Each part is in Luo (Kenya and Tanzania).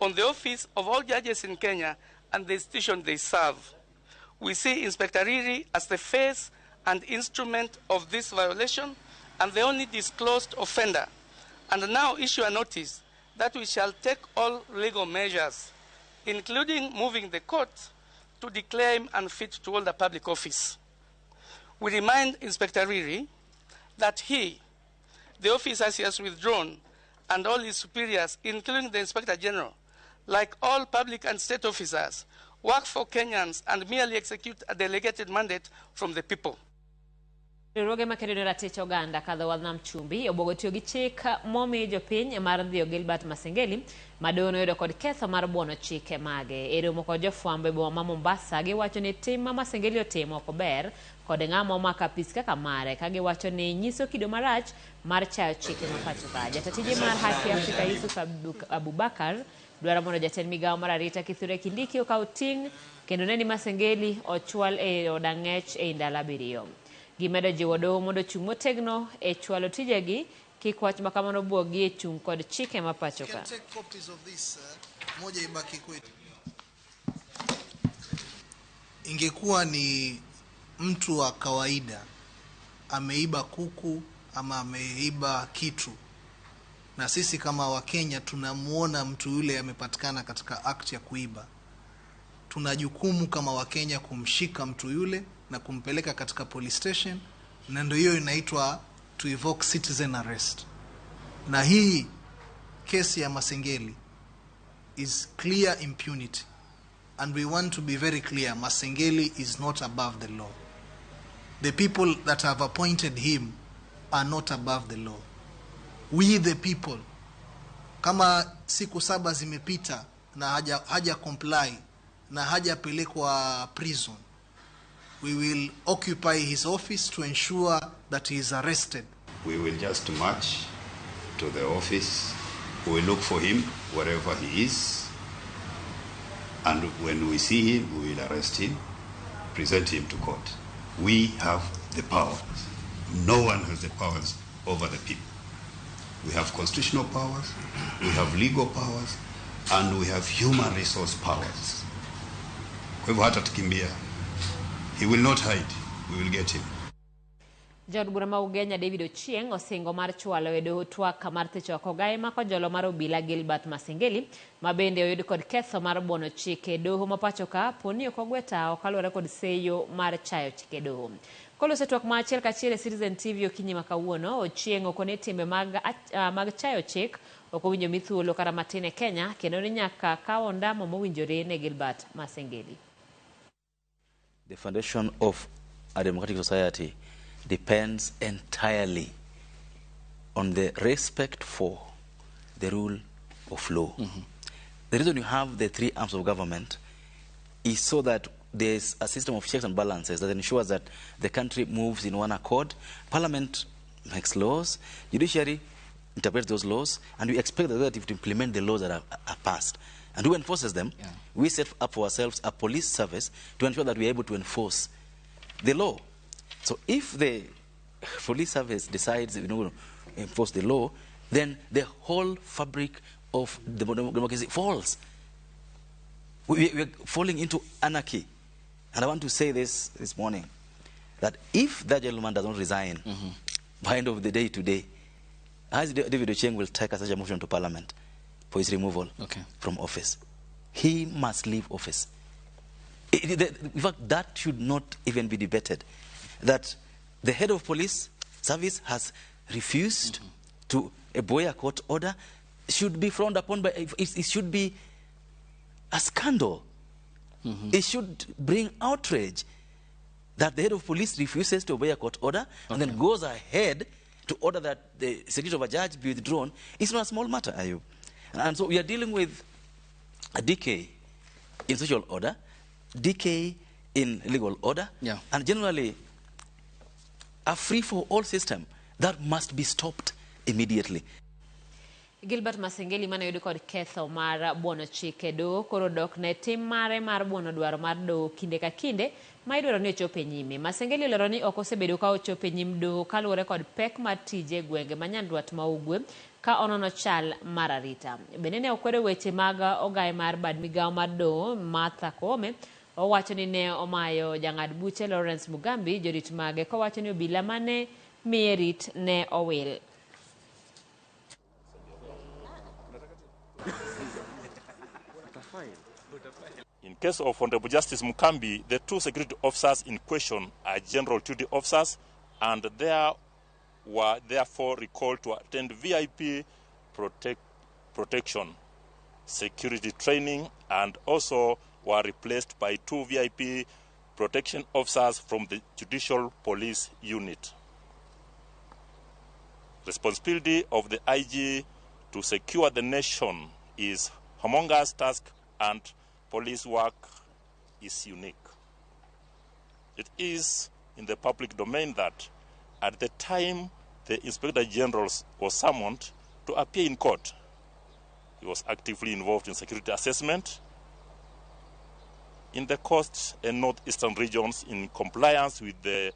on the office of all judges in Kenya and the institution they serve. We see Inspector Riri as the face and instrument of this violation and the only disclosed offender, and now issue a notice that we shall take all legal measures, including moving the court to declare him unfit to hold a public office. We remind Inspector Riri that he, the officers he has withdrawn, and all his superiors, including the Inspector General, like all public and state officers, work for Kenyans and merely execute a delegated mandate from the people. Riwruoge makedo ne ratich oganda kadho wadh nam chumbi obwogo tiyo gi chik momi jopiny mar dhiyo Gilbert Masengeli ma doho noyudo kod ketho mar buono chike mage. E romo kod jofwambo e boma ma Mombasa giwacho ni tim ma Masengeli otimo ok ber kod ng'ama omako apis kaka mare ka giwacho ni nyiso kido marach mar chayo chike ma pacho ka. Jata tije mar Haki Afrika Yusuf Abubakar dwaro mondo jatend migawo mar arita Kithure Kindiki okaw ting' kendo ne ni Masengeli ochwal e od ang'ech ei ndalo 7. Gimedo jiwo doho mondo ochung' motegno e chwalo tijegi kik wach ma kamano buoggi e chung' kod chike ma pacho ka. Moja ibaki kwetu. Ingekuwa ni mtu wa kawaida ameiba kuku ama ameiba kitu, na sisi kama Wakenya tunamuona mtu yule amepatikana katika act ya kuiba, tuna jukumu kama Wakenya kumshika mtu yule na kumpeleka katika police station, na ndio hiyo inaitwa to evoke citizen arrest. Na hii kesi ya Masengeli is clear impunity, and we want to be very clear, Masengeli is not above the law. The people that have appointed him are not above the law. We the people, kama siku 7 zimepita na haja comply na hajapelekwa prison, we will occupy his office to ensure that he is arrested. We will just march to the office. We will look for him wherever he is, and when we see him, we will arrest him, present him to court. We have the powers. No one has the powers over the people. We have constitutional powers, we have legal powers, and we have human resource powers. Kwa hivyo hata tukimbia, he will not hide. We will get him. Jaod bura ma Ugenya David Ochieng osingo mar chwalo e doho twak mar thicho oko ogaye mako jolo mar obila Gilbert Masengeli ma bende oyud kod ketho mar buono chike doho ma pacho ka poni ok ogwe tawo kaluwore kod seyo mar chayo chike doho. Koloso twak ma achiel kachiel e Citizen TV okinyi ma kawuono, Ochieng okone timbe mag chayo chik ok owinjo mi thuolo kata matin e Kenya kendo ni nyaka kaw ondamo mowinjore ne Gilbert Masengeli. The foundation of a democratic society depends entirely on the respect for the rule of law. The reason you have the three arms of government is so that there's a system of checks and balances that ensures that the country moves in one accord. Parliament makes laws, judiciary interprets those laws, and we expect the executive to implement the laws that are passed. And who enforces them? We set up for ourselves a police service to ensure that we are able to enforce the law. So if the police service decides we don't enforce the law, then the whole fabric of the democracy falls. We are falling into anarchy. And I want to say this morning, that if that gentleman does not resign by end of the day today, as David Ochieng will take such a motion to Parliament for his removal from office. He must leave office. In fact, that should not even be debated. That the head of police service has refused to obey a court order should be frowned upon by, it should be a scandal. It should bring outrage that the head of police refuses to obey a court order and then goes ahead to order that the signature of a judge be withdrawn. It's not a small matter, Ayub. And so we are dealing with a decay in social order, decay in legal order, and generally a free-for-all system that must be stopped immediately. Gilbert Masengeli mane oyud kod ketho mar buono chike doho koro dok ne tim mare mar buono dwaro mar doho kinde ka kinde ma idwaro ni ochop e nyime. Masengeli olero ni ok osebedo ka ochopo e nyim doho kaluwore kod pek mar tije e gwenge ma Nyandwat ma Ugwe ka onono chal mar arita. Bende ne okwedo weche mag ogai mar bad migawo mar doho Martha Koome owacho ni ne omayo jang'ad buche Lawrence Mugambi jorit mage kowacho ni obila mane miye rit ne owil. In case of Honorable Justice Mukambi, the two security officers in question are general duty officers and they were therefore recalled to attend VIP protection, security training, and also were replaced by two VIP protection officers from the Judicial Police Unit. Responsibility of the IG to secure the nation is humongous task and police work is unique. It is in the public domain that at the time the Inspector General was summoned to appear in court, he was actively involved in security assessment in the coast and northeastern regions in compliance with the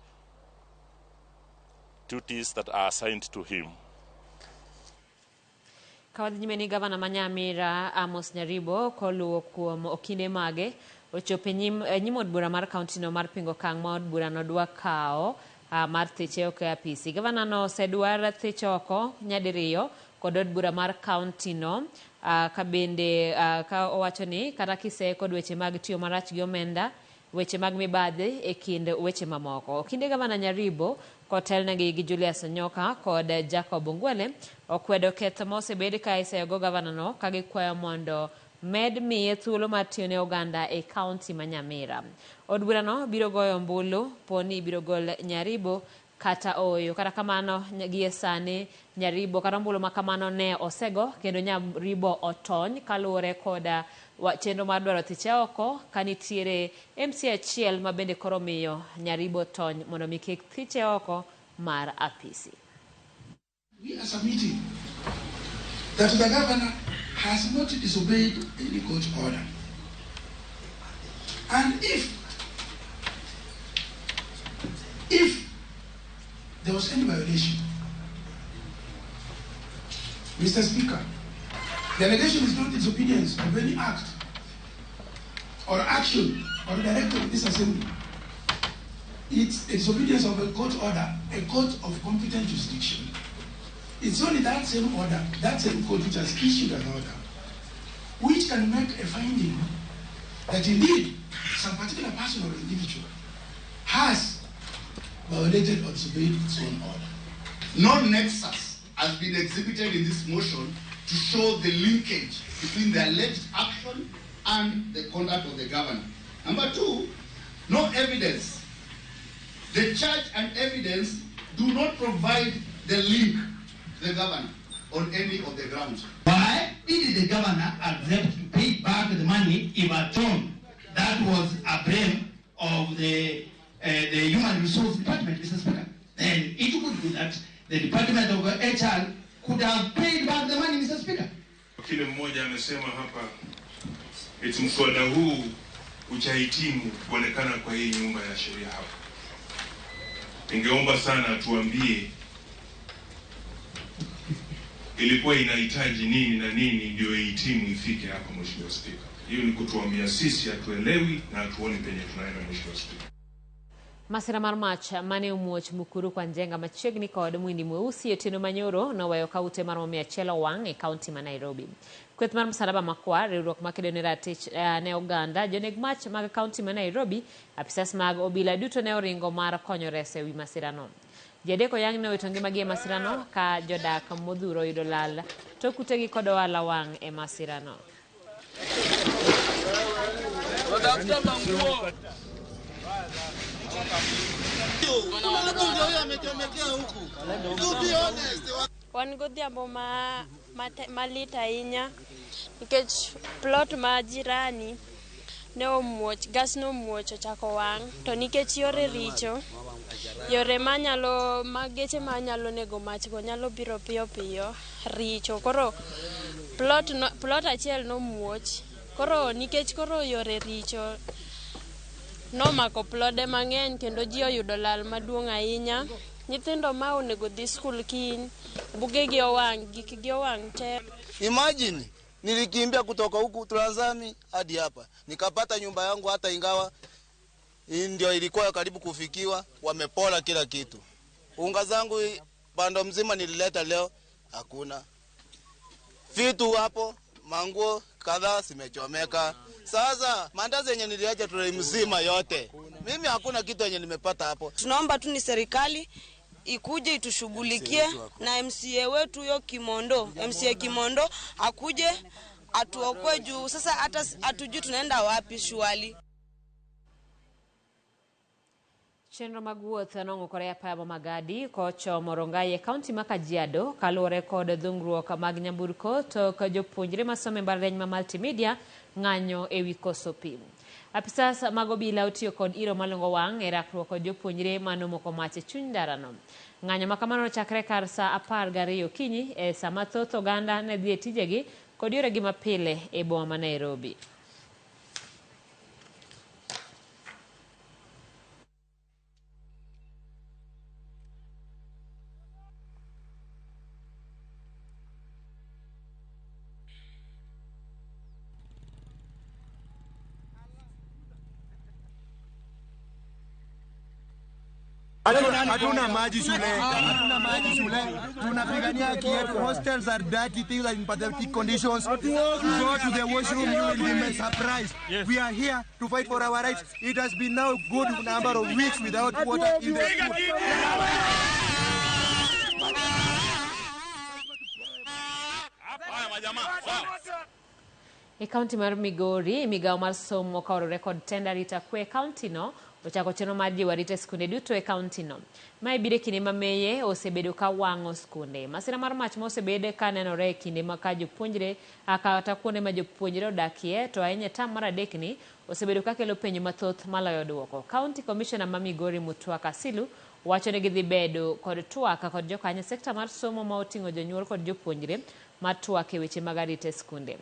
duties that are assigned to him. Kawadhi nyime ni gavana ma Nyamira Amos Nyaribo koluwo kuom okinde mage ochopo e nyim od bura mar kaunti no mar pingo okang' ma od bura no dwa kawo mar thiche oko e apisi. Gavana no osedwar thich oko nyadiriyo kod od bura mar kaunti no ka bende ka owacho ni kata kiseye kod weche mag tiyo marach gi omenda, weche mag mibadhi e kind weche mamoko. Okinde gavana Nyaribo kotelnegi gi Julius Onyoka kod Jacob Ongwele okwedo ketho ma osebed ka iseyogo gavana no ka gikwayo mondo med miye thuolo mar tiyo ne oganda e kaunti ma Nyamira. Od burano biro goyo ombulu poni ibiro gol Nyaribo kata ooyo. Kata kamano gie sani Nyaribo kata ombulu ma kamano ne osego kendo Nyaribo otony kaluwore koda chenro mar dwaro thiche oko ka nitiere MC achiel ma bende koro miyo Nyaribo tony mondo mi kik thiche oko mar apisi. We are submitting that the governor has not disobeyed any court order. And if there was any violation, Mr. Speaker, the allegation is not disobedience of any act or action or directive of this assembly. It's disobedience of a court order, a court of competent jurisdiction. It's only that same order, that same court which has issued an order, which can make a finding that indeed some particular person or individual has violated or disobeyed its own order. No nexus has been exhibited in this motion to show the linkage between the alleged action and the conduct of the governor. Number two, no evidence. The charge and evidence do not provide the link to the governor on any of the grounds. Why did the governor accept to pay back the money if at all that was a blame of the Human Resource Department, Mr. Speaker? Then it could be that the Department of HR could have paid back the money, Mr. Speaker. Wakili mmoja amesema hapa eti mswada huu uchahitimu kuonekana kwa hii nyumba ya sheria hapa. Ningeomba sana tuambie ilikuwa inahitaji nini na nini ndio ihitimu ifike hapa, Mheshimiwa Spika. Hiyo ni kutuambia sisi hatuelewi na hatuoni penye tunaenda, Mheshimiwa Spika. Masira mar mach mane omuoch Mukuru kwa Njenga machiegni kod Mwindi Mweusi otieno manyoro noweyo ka ute maromo 100 owang' e kaunti ma Nairobi. Kweth mar Msalaba Makwar, riwruok makedo ne ratich ne oganda, joneg mach mag kaunti ma Nairobi, apisas mag obila duto ne oringo mar konyo reso ewi masirano. Ji adek oyang' ne owito ngimagi e masirano ka jodak modhuro oyudo lal tok utegi kod ohala wang' e masirano. Wan godhiambo malit ahinya nikech plot ma jirani ne omuoch, gas nomuoch ochako wang' to nikech yore richo, yore manyalo ma geche manyalo nego mach go nyalo biro piyo piyo richo. Koro plot achiel nomuoch, koro nikech koro yore richo nomako plode mang'eny kendo ji oyudo lal maduong' ahinya. Nyithindo ma onego dhi skul kiny, bugegi owang', gikgi owang' te. Imagine nilikimbia kutoka huku Tranzami hadi hapa nikapata nyumba yangu, hata ingawa ndio ilikuwa karibu kufikiwa, wamepola kila kitu. Unga zangu bando mzima nilileta leo, hakuna vitu hapo, manguo kadhaa zimechomeka. Sasa mandazi yenye niliacha trei mzima yote, mimi hakuna kitu yenye nimepata hapo. Tunaomba tu ni serikali ikuje itushughulikie na MCA wetu huyo Kimondo, MCA Kimondo akuje atuokoe juu sasa hata hatujui tunaenda wapi shuali. Chenro mag wuoth nong'ukore apaya ma Magadi kochomo Rongai e kaunti ma Kajiado kaluwore kod dhungruok mag nyamburko tok jopuonjre masomo e mbalariany ma Multimedia ng'anyo ewi koso pi. Apisas mag obila otiyo kod iro malungo wang' e rakruok kod jopuonjre manomoko mach e chuny ndarano. Ng'anyo ma kamano nochakre kar saa 12 okinyi e sama thoth oganda ne dhi e tijegi kod yoregi mapile e boma ma Nairobi. Hatuna maji shule, hatuna maji shule. Tunapigania haki yetu. Hostels are dirty, things are in pathetic conditions. Go to the washroom, you will be surprised. We are here to fight for our rights. It has been now good number of weeks without water in the school. E kaunti mar Migori, migawo mar somo kaluwore kod tend arita kwe e kaunti no ochako chenro mar jiwo arita e skunde duto e kaunti no. Mae biro e kinde ma meye osebedo ka wang'o skunde. Masira mar mach ma osebed ka nenore e kinde ma ka jopuonjre kata kuonde ma jopuonjre odakie to ahinya tam mar adek ni osebedo ka kelo penjo mathoth maloyo duoko. County Commissioner ma Migori Mutua Kasilu wacho ni gidhi bedo kod twak kod jokanyo sekta mar somo ma oting'o jonyuol kod jopuonjre ma twak e weche mag arita e skunde.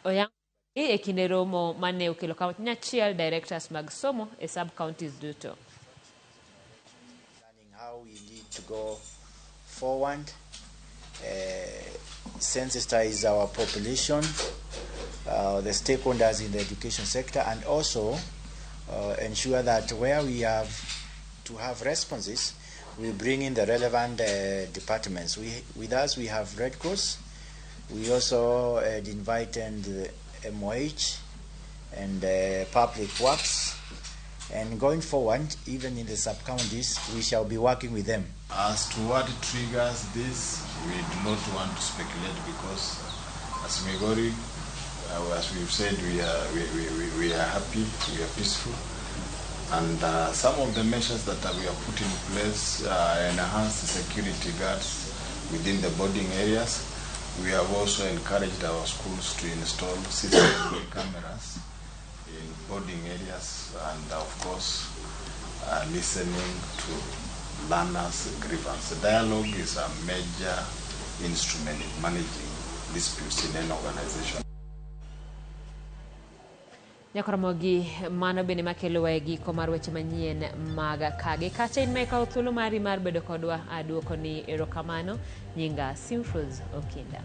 Oyango e kinde romo mane okelo kanyachiel directors mag somo e sub counties duto. How we need to go forward, sensitize our population, the stakeholders in the education sector, and also ensure that where we have to have responses, we bring in the relevant departments. With us, we have Red Cross. We also invited the MOH and Public Works. And going forward, even in the sub-counties, we shall be working with them. As to what triggers this, we do not want to speculate because as Migori, as we've said, we are happy, we are peaceful. And some of the measures that we have put in place enhance the security guards within the boarding areas. We have also encouraged our schools to install CCTV cameras in boarding areas and, of course, listening to learners' grievance. Dialogue is a major instrument in managing disputes in any organization. Nyakoromogi mano bende makelo e giko mar weche manyien mag kage kacha in ma ikawo thuolo mari mar bedo kodwa aduoko ni erokamano nyinga Simfrose Okinda.